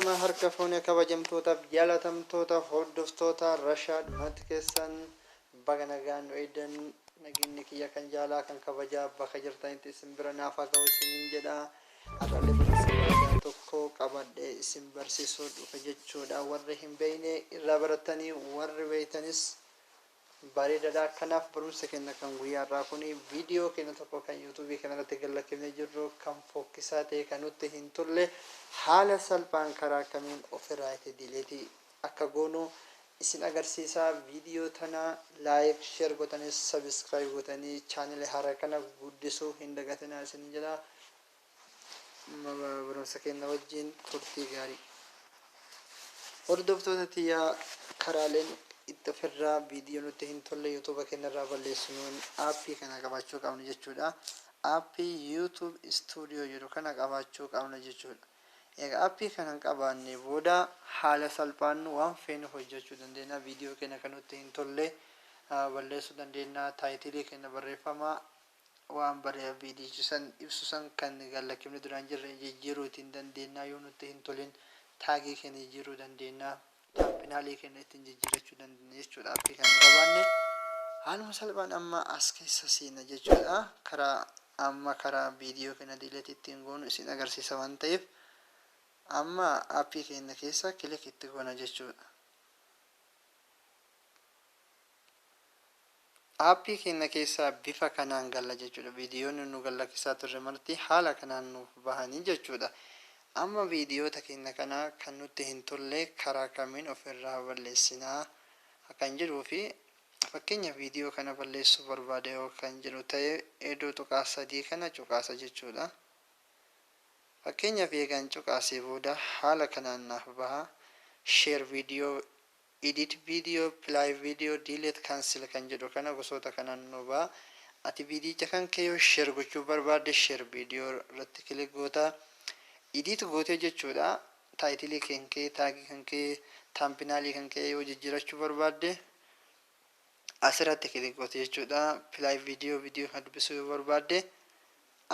Ashama harka fuune kabajamtootaaf jaalatamtoota hordoftoota Rashaad Mati keessan baga nagaan nu eegdan. Nageenya kiyya kan jaalaa kan kabajaa bakka jirtanitti isin bira naaf haa ga'u isiniin jedha. Har'allee barumsa bareedaa tokko qabadhee isin barsiisuu dhufe jechuudha. Warri hin beekne irraa baratanii, warri beektanis bareedaadha. Kanaaf barumsa keenya kan guyyaa har'aa kun viidiyoo keenya tokko kan yuutuubii kanarratti gad-lakkifnee jirru kan fokkisaa ta'e, kan nutti hin tolle, haala salphaan karaa kamiin ofirraa itti delete akka goonu isin agarsiisa. Viidiyoo tana like, share gootanii, subscribe gootanii chaanela haaraa kana guddisuu hin dagatinaa isin jedha. Barumsa keenya wajjin turtii gaarii. Hordoftoota tiyyaa, karaaleen itti ofirraa viidiyoo nutti hin tolle yuutuuba keenyarraa balleessinuun aappii kana qabaachuu qabna jechuudha. Aappii YouTube Studio jedhu kana qabaachuu qabna jechuudha. Egaa aappii kana hin qabaanne booda haala salphaan waan feene hojjechuu dandeenya. Viidiyoo keenya kan nutti hin tolle balleessuu dandeenya. Taayitilii keenya, barreeffama waan bare viidiyichi san ibsu san kan gad-lakkifne duraan jirre jijjiiruu ittiin dandeenya. Yoo nutti hin tolin taagii keenya jijjiiruu dandeenya. Thumbnailii keenya ittiin jijjiirrachuu dandeenya jechuudha. Aappii kana qabaanne haaluma salphaan amma as keessa seena jechuudha. Karaa amma karaa viidiyoo keenya delete ittiin goonu isin agarsiisa waan ta'eef, amma aappii keenya keessa click itti goona jechuudha. Aappii keenya keessaa bifa kanaan galla jechuudha. Viidiyoonni nu gallakkisaa turre marti haala kanaan nuuf bahanii jechuudha. Amma viidiyoota keenya kana kan nutti hin tolle karaa kamiin ofirraa balleessinaa kan jedhuu fi fakkeenya viidiyoo kana balleessuu barbaade yoo kan jedhu ta'e, iddoo tuqaa sadii kana cuqaasa jechuudha. Fakkeenyaaf, eegaan cuqaasee booda haala kanaan naaf baha. Share video, edit video, play video, delete, cancel kan jedhu kana gosoota kanaan nu baha. Ati viidiyicha kan kee yoo share gochuu barbaadde, share video irratti click goota. Edit gootee jechuudha. Taayitilii kan kee, taagii kan kee, thumbnailii kan kee yoo jijjiirachuu barbaadde, asirratti click goote jechuudha. Play video, viidiyoo kana dubbisuu yoo barbaadde,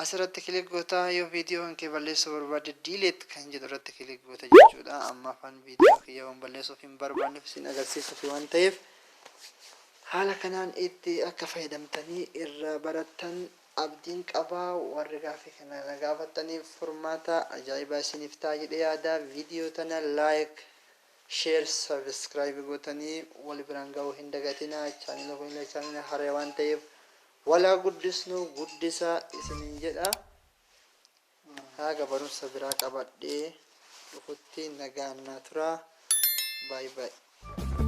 asirratti click goota. Yoo viidiyoo kan kee balleessuu barbaadde, delete kan jedhu irratti click goota jechuudha. Amma afaan viidiyoo kiyya waan balleessuuf hin barbaanneef, isin agarsiisuuf waan ta'eef, haala kanaan itti akka fayyadamtanii irraa barattan abdiin qabaa. Warri gaaffii kana na gaafattaniif furmaata ajaa'ibaa isiniif ta'a jedhee yaada. Viidiyoo tana like, share, subscribe gootanii wal biraan ga'uu hin dagatinaa. Chaanela kun illee chaanela haaraa waan ta'eef walaa guddisnu, guddisaa isiniin jedha. Haga barumsa biraa qabadhee dhufutti nagaan naa tura. Baay'ee baay'ee.